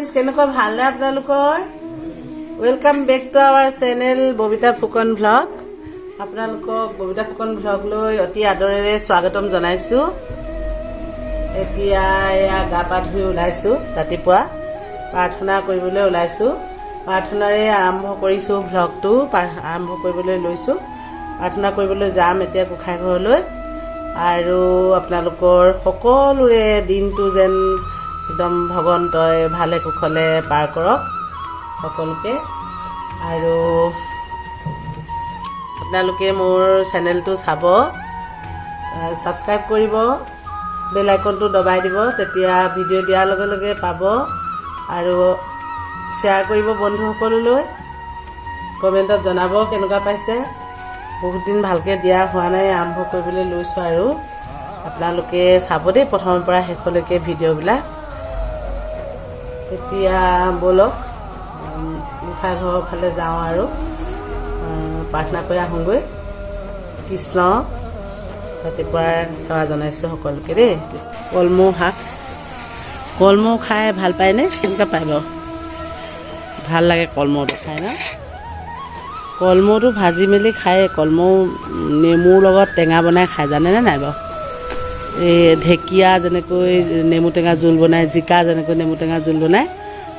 Friends, কেনেকুৱা, ভালনে আপোনালোকৰ? Welcome back to our channel Babita Phukan vlog. আপোনালোকক ববিতা ফুকন ভ্লগলৈ অতি আদৰেৰে স্বাগতম জনাইছোঁ। এতিয়া এয়া গা পা ধুই ওলাইছোঁ, ৰাতিপুৱা প্ৰাৰ্থনা কৰিবলৈ ওলাইছোঁ। প্ৰাৰ্থনাৰে আৰম্ভ কৰিছোঁ ভ্লগটো, আৰম্ভ কৰিবলৈ লৈছোঁ। প্ৰাৰ্থনা কৰিবলৈ যাম এতিয়া গোঁসাই ঘৰলৈ। আৰু আপোনালোকৰ সকলোৰে দিনটো যেন একদম ভগৱন্তই ভালে কুশলে পাৰ কৰক সকলোকে। আৰু আপোনালোকে মোৰ চেনেলটো চাব, ছাবস্ক্ৰাইব কৰিব, বেল আইকনটো দবাই দিব, তেতিয়া ভিডিঅ' দিয়াৰ লগে লগে পাব। আৰু শ্বেয়াৰ কৰিব বন্ধুসকললৈ, কমেণ্টত জনাব কেনেকুৱা পাইছে। বহুত দিন ভালকৈ দিয়া হোৱা নাই, আৰম্ভ কৰিবলৈ লৈছোঁ। আৰু আপোনালোকে চাব দেই প্ৰথমৰ পৰা শেষলৈকে ভিডিঅ'বিলাক। এতিয়া ব'লক, গোঁসাই ঘৰৰ ফালে যাওঁ আৰু প্ৰাৰ্থনা কৰি আহোঁগৈ। কৃষ্ণ, ৰাতিপুৱাৰ সেৱা জনাইছোঁ সকলোকে দেই। কলমৌ শাক, কলমৌ খাই ভাল পায়নে? কেনেকুৱা পায় বাৰু? ভাল লাগে কলমৌটো খাই ন? কলমৌটো ভাজি মেলি খায়। কলমৌ নেমুৰ লগত টেঙা বনাই খাই জানেনে নাই বাৰু? এই ঢেকীয়া যেনেকৈ নেমু টেঙা জোল বনায়, জিকা যেনেকৈ নেমু টেঙা জোল বনায়,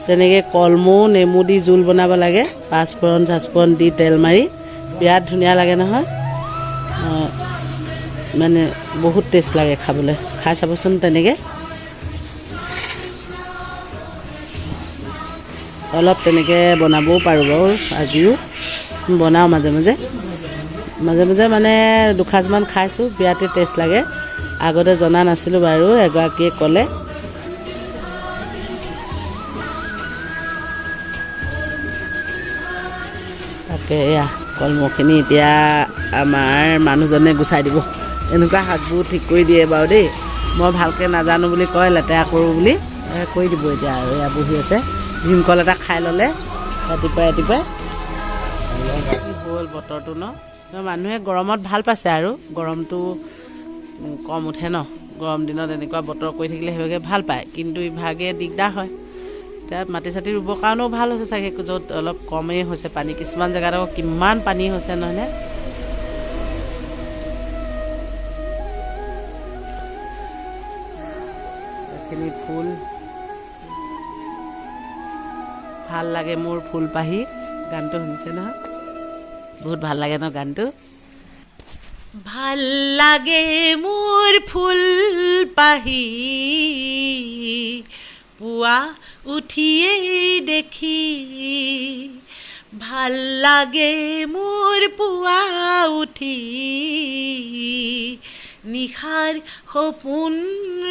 তেনেকৈ কলমৌ নেমু দি জোল বনাব লাগে, পাঁচফোৰণ চাঁচফোৰণ দি তেল মাৰি। বিৰাট ধুনীয়া লাগে নহয়? মানে বহুত টেষ্ট লাগে খাবলৈ। খাই চাবচোন তেনেকৈ। অলপ তেনেকৈ বনাবও পাৰোঁ বাৰু, আজিও বনাওঁ মাজে মাজে। মাজে মাজে মানে দুসাঁজমান খাইছোঁ, বিৰাটেই টেষ্ট লাগে। আগতে জনা নাছিলোঁ বাৰু, এগৰাকীয়ে ক'লে। তাকে এয়া কলমৌখিনি এতিয়া আমাৰ মানুহজনে গুচাই দিব। এনেকুৱা শাকবোৰ ঠিক কৰি দিয়ে বাৰু দেই। মই ভালকৈ নাজানো বুলি কয়, লেতেৰা কৰোঁ বুলি কৰি দিব এতিয়া। আৰু এয়া বহি আছে, ভীমকল এটা খাই ল'লে ৰাতিপুৱাই ৰাতিপুৱাই। কি হ'ল বতৰটো ন? মানুহে গৰমত ভাল পাইছে আৰু গৰমটো কম উঠে ন? গৰম দিনত এনেকুৱা বতৰ কৰি থাকিলে সেইভাগে ভাল পায়, কিন্তু ইভাগে দিগদাৰ হয়। এতিয়া মাটি চাটি ৰুবৰ কাৰণেও ভাল হৈছে চাগে, য'ত অলপ কমেই হৈছে পানী। কিছুমান জেগাত আকৌ কিমান পানী হৈছে নহয়নে? এইখিনি ফুল ভাল লাগে মোৰ ফুল পাহি গানটো শুনিছে নহয়? বহুত ভাল লাগে ন গানটো? ভাল লাগে মোৰ ফুল পাহি, পুৱা উঠিয়েই দেখি। ভাল লাগে মোৰ পুৱা উঠি নিশাৰ সপোন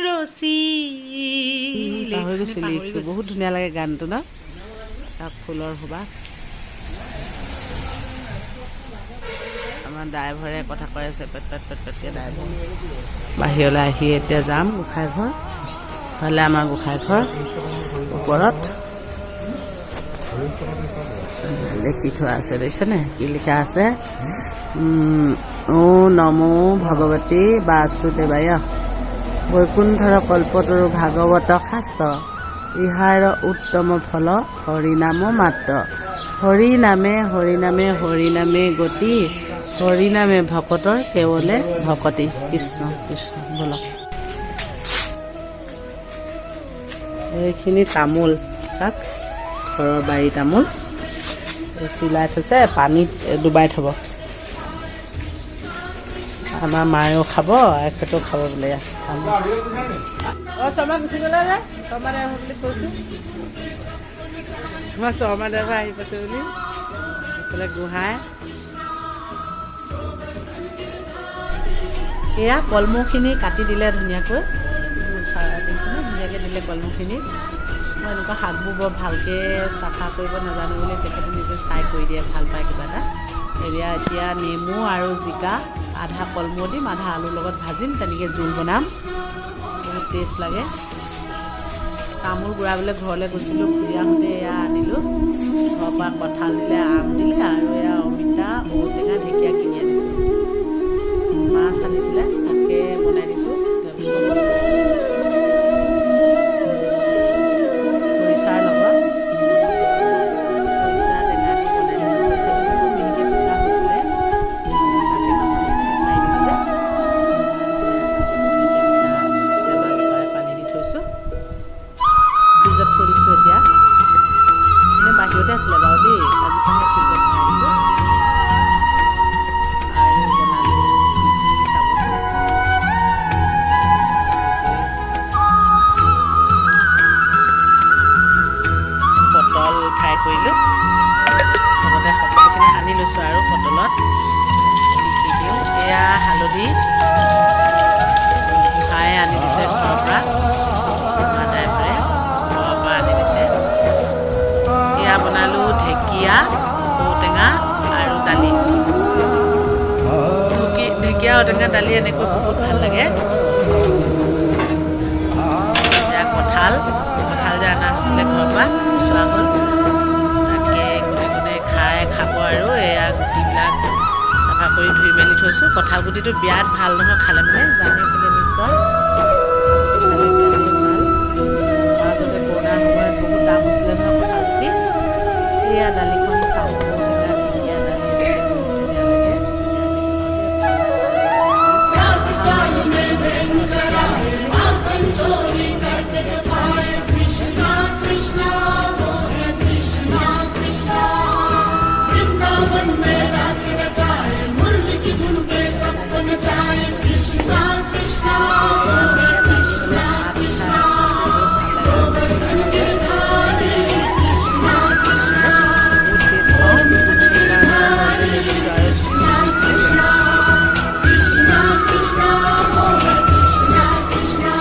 ৰচি। পাহৰি গৈছোঁ লিৰিক্সটো। বহুত ধুনীয়া লাগে গানটো ন? চাওক ফুলৰ সুবাস। আমাৰ ড্ৰাইভাৰে কথা কৈ আছে পেট পেট পেট পেটকৈ। ড্ৰাইভাৰ বাহিৰলৈ আহি এতিয়া যাম গোঁসাই ঘৰ ফালে। আমাৰ গোঁসাই ঘৰ ওপৰত লিখি থোৱা আছে, দেখিছেনে কি লিখা আছে? ও নমো ভগৱতী বাসুদেৱায়। বৈকুণ্ঠৰ কল্পতৰু ভাগৱত শাস্ত্ৰ, ইহাৰ উত্তম ফল হৰিনাম মাত্ৰ। হৰি নামে হৰি নামে হৰি নামে গতি, হৰি নামে ভকতৰ কেৱলে ভকতি। কৃষ্ণ কৃষ্ণ। বলক। এইখিনি তামোল চাক, ঘৰৰ বাৰী তামোল চিলাই থৈছে, পানীত ডুবাই থ'ব। আমাৰ মায়েও খাব, এখেতেও খাব বোলে ইয়াত তামোল। অঁ, শৰ্মা গুচি গ'লে যে, শৰ্মা ড্ৰাইভাৰ বুলি কৈছোঁ। আমাৰ শৰ্মা ড্ৰাইভাৰ আহি পাইছে বুলি। এইফালে গোহাঁই। এয়া কলমৌখিনি কাটি দিলে ধুনীয়াকৈ, দেখিছেনে? ধুনীয়াকৈ দিলে কলমৌখিনি। মই এনেকুৱা শাকবোৰ বৰ ভালকৈ চাফা কৰিব নাজানো বুলি তেখেতে নিজে চাই কৰি দিয়ে, ভাল পায় কিবা এটা। এয়া এতিয়া নেমু আৰু জিকা, আধা কলমৌ দিম, আধা আলুৰ লগত ভাজিম, তেনেকৈ জোল বনাম। বহুত টেষ্ট লাগে। তামোল গুৰাবলৈ ঘৰলৈ গৈছিলোঁ, ঘূৰি আহোঁতে এয়া আনিলোঁ। ঘৰৰ পৰা কঁঠাল দিলে, আম দিলে আৰু এয়া অমিতা, ঔটেঙা, ঢেকীয়া কিনি আনিছোঁ। মাছ আনিছিলে, তাকে বনাই দিছোঁ খৰিচাৰ লগত। লৈছোঁ আৰু পটলত কি দিওঁ। এয়া হালধি ভায়ে আনি দিছে ঘৰৰ পৰা, মা ড্ৰাইভাৰে ঘৰৰ পৰা আনি দিছে। এয়া বনালোঁ ঢেকীয়া, ঔটেঙা আৰু দালি। ঢেকীয়া, ঔটেঙা, দালি এনেকৈ বহুত ভাল লাগে। এয়া কঁঠাল, কঁঠাল যে অনা হৈছিলে ঘৰৰ পৰা, চোৱা হ'ল। তাকে কোনে কোনে খাই খাব আৰু। এয়া গুটিবিলাক চাফা কৰি ধুই মেলি থৈছোঁ। কঁঠাল গুটিটো বিৰাট ভাল নহয় খালে, মানে জানে চাগে নিশ্চয়, কঁঠাল গুটি খালে বিৰাটেই ভাল। মাজতে কৰোণাৰ সময়ত বহুত দাম হৈছিলে নহয় কঁঠাল গুটি। এয়া দালিখন চাওঁ, ঔটেঙা, ঢেকীয়া, দালি এনেকৈ বহুত ধুনীয়া লাগে। নিৰামিষ খাওঁ যে। प्रातःकाल में धेनु चराए, माखन चोरी करके जो खाए, कृष्णा कृष्णा वो है कृष्णा कृष्णा। वृंदावन में रास रचाए, मुरली की धुन पे सबको नचाए, कृष्णा कृष्णा वो है कृष्णा कृष्णा। गोवर्धन गिरधारी कृष्णा कृष्णा। বহুত টেষ্ট পাওঁ, সেইকাৰণে বনাবলৈ লৈছোঁ আৰু। कृष्णा कृष्णा कृष्णा वो है कृष्णा कृष्णा,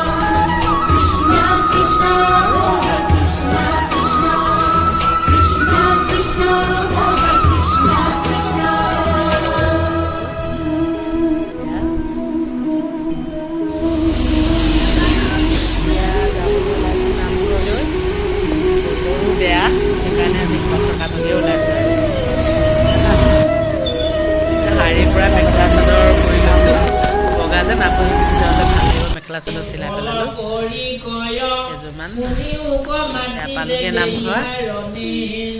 कृष्णा कृष्णा वो है कृष्णा कृष्णा, कृष्णा कृष्णा वो है कृष्णा कृष्णा। এয়া এতিয়া যাবলৈ ওলাইছোঁ নামঘৰলৈ। বতৰো বেয়া, সেইকাৰণে আমি ঘৰত থকা ভাগেই ওলাইছোঁ আৰু। শাৰীৰ পৰা মেখেলা চাদৰ কৰি লৈছোঁ। বগা যে, নাপহি পিন্ধি যাওঁতে ভাল লাগিব। মেখেলা চাদৰ চিলাই পেলালোঁ কেইযোৰমান। এয়া পালোগৈ নামঘৰ।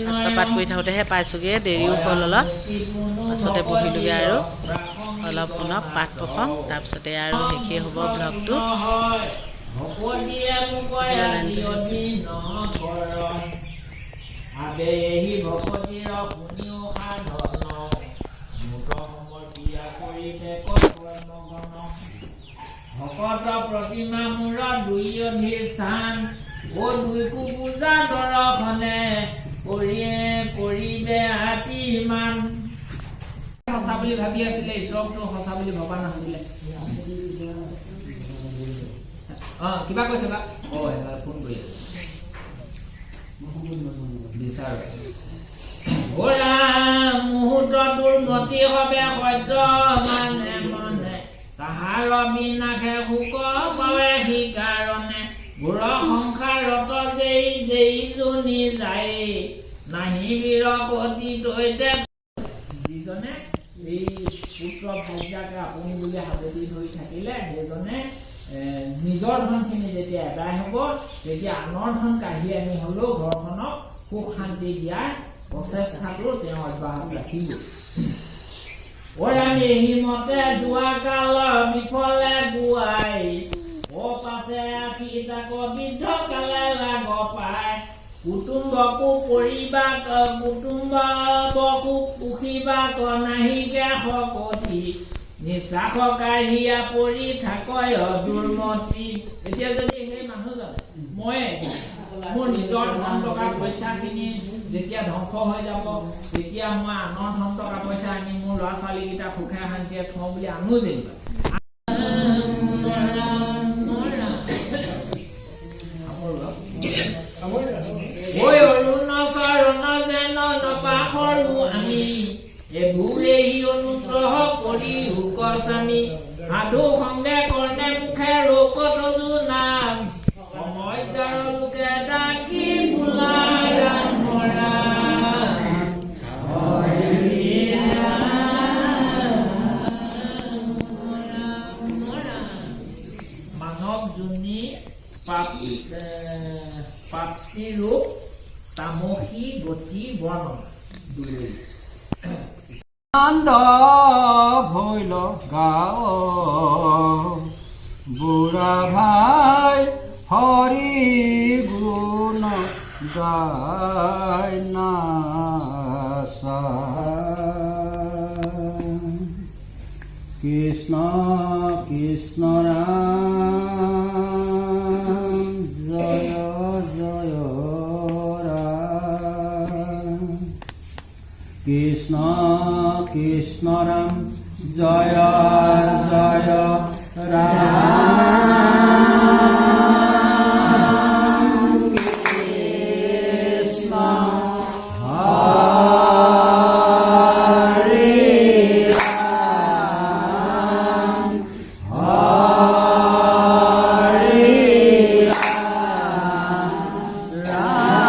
শাস্ত্ৰ পাঠ কৰি থাকোঁতেহে পাইছোঁগৈ, দেৰিও হ'ল অলপ। পাছতে বহিলোগৈ আৰু অলপ শুনক পাঠ প্ৰসংগ, তাৰপিছতে আৰু শেষেই হ'ব ব্লগটো। ভকতিয়ে মুকয়াদি নকৰয় আবেহি ভকতিৰ শুনিও সাধন মুত সমৰ্পিয়া কৰিবে কৰ্মগণ। ভকত প্ৰতিমা মোৰ দুই অধিষ্ঠান, অ দুইকো পূজা দৰ্শনে কৰিয়ে কৰিবে আতিমান। সঁচা বুলি ভাবি আছিলে, ঈশ্বৰকতো সঁচা বুলি ভবা নাছিলে। অ, কিবা কৈছে বা? অ, এবাৰ ফোন কৰি আছে। বিচাৰ মুহূৰ্ত দুৰ্মতি হবে সহ্য মানে মানে তাহাৰ বিনাশে শোক পাৱে। সেইকাৰণে ঘোৰ সংসাৰত যেই যেই যোনি যায়, নাহি বীৰগতি তৈতে। যিজনে এই পুত্ৰ ভাৰ্যাকে আপোন বুলি সাৱটি ধৰি থাকিলে, সেইজনে নিজৰ ধনখিনি যেতিয়া আদায় হ'ব, তেতিয়া আনৰ ধন কাঢ়ি আনি হ'লেও ঘৰখনক সুখ শান্তি দিয়াৰ প্ৰচেষ্টাটো তেওঁ অব্যাহত ৰাখিব। আমি হিমতে যোৱা কাল বিফলে গুৱাই, অ পাছে আখি তাক বৃদ্ধ কালে লাগ পায়। কুটুম্বকো পৰিবাক, কুটুম্বকো পুষিবাক নাহিকে শকতি, নিশ্বাস কাঢ়িয়া পৰি থাকয় দুৰ্মতি। এতিয়া যদি সেই মানুহজনে, মই মোৰ নিজৰ ধন টকা পইচাখিনি যেতিয়া ধ্বংস হৈ যাব, তেতিয়া মই আনৰ ধন টকা পইচা আনি মোৰ ল'ৰা ছোৱালীকেইটা সুখে শান্তিয়ে থওঁ বুলি আনো যেনিবা। ঐ অৰুণ চৰণ যেন নপাহৰো আমি, এভুৰেহি অনুগ্ৰহ কৰি হুক স্বামী। সাধু সংগে কৰ্ণে মুখে ৰোকত নাম, সমস্যাৰ লোকে ডাকি বোলা ৰাম ৰাম হৰি ৰাম ৰাম ৰাম। মানৱ যোনি পাপ প্ৰাপ্তিৰূপ তামসী গতি বৰ্ণনা দুই। আনন্দ ভৈল গাও বুঢ়া ভাই, হৰি গুণ গাই নাচা। কৃষ্ণ কৃষ্ণ ৰাম, জয় জয় ৰাম। কৃষ্ণ কৃষ্ণ ৰাম জয় জয় ৰাম কৃষ্ণ হৰে ৰাম হৰে ৰাম ৰাম ৰাম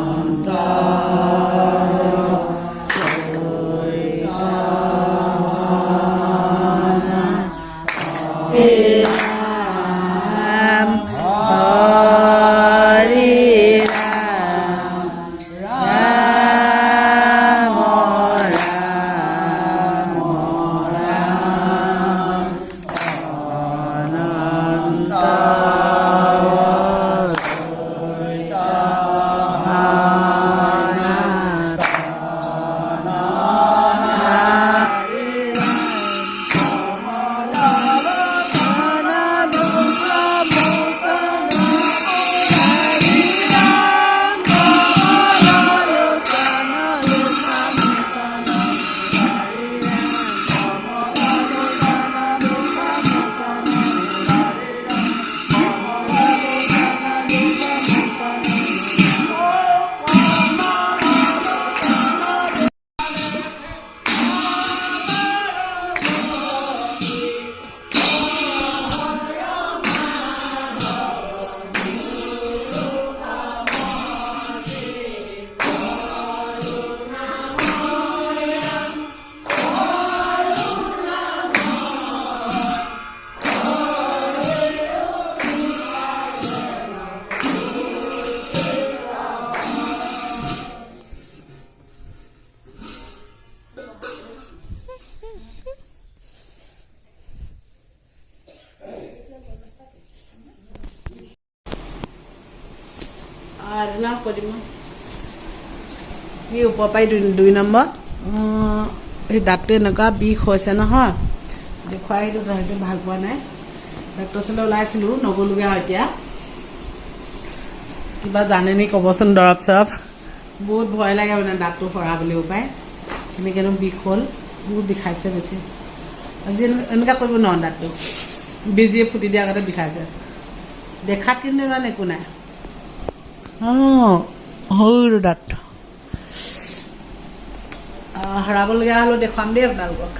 অনন্ত ৰাম হৰে ৰাম ৰাম ৰাম ৰাম অনন্ত আৰাধনা কৰিম। এই ওপৰ পাই দুই নম্বৰ সেই দাঁতটো এনেকুৱা বিষ হৈছে নহয়। দেখুৱাই আহিলোঁ, তথাপিতো ভাল পোৱা নাই। ডাক্তৰ ওচৰলৈ ওলাইছিলোঁ, নগ'লোগৈ আৰু। এতিয়া কিবা জানে নি ক'বচোন, দৰৱ চৰৱ। বহুত ভয় লাগে মানে দাঁতটো সৰা বুলিও পায়। সেনেকৈনো বিষ হ'ল, বহুত বিষাইছে বেছি। আজি এনেকুৱা কৰিব নোৱাৰোঁ। দাঁতটো বেজিয়ে ফুটি দিয়াৰ আগতে বিষাইছে। দেখাত কিন্তু ইমান একো নাই। অঁ, সৰু দাঁতটো সৰাবলগীয়া হ'লেও দেখুৱাম দেই আপোনালোকক।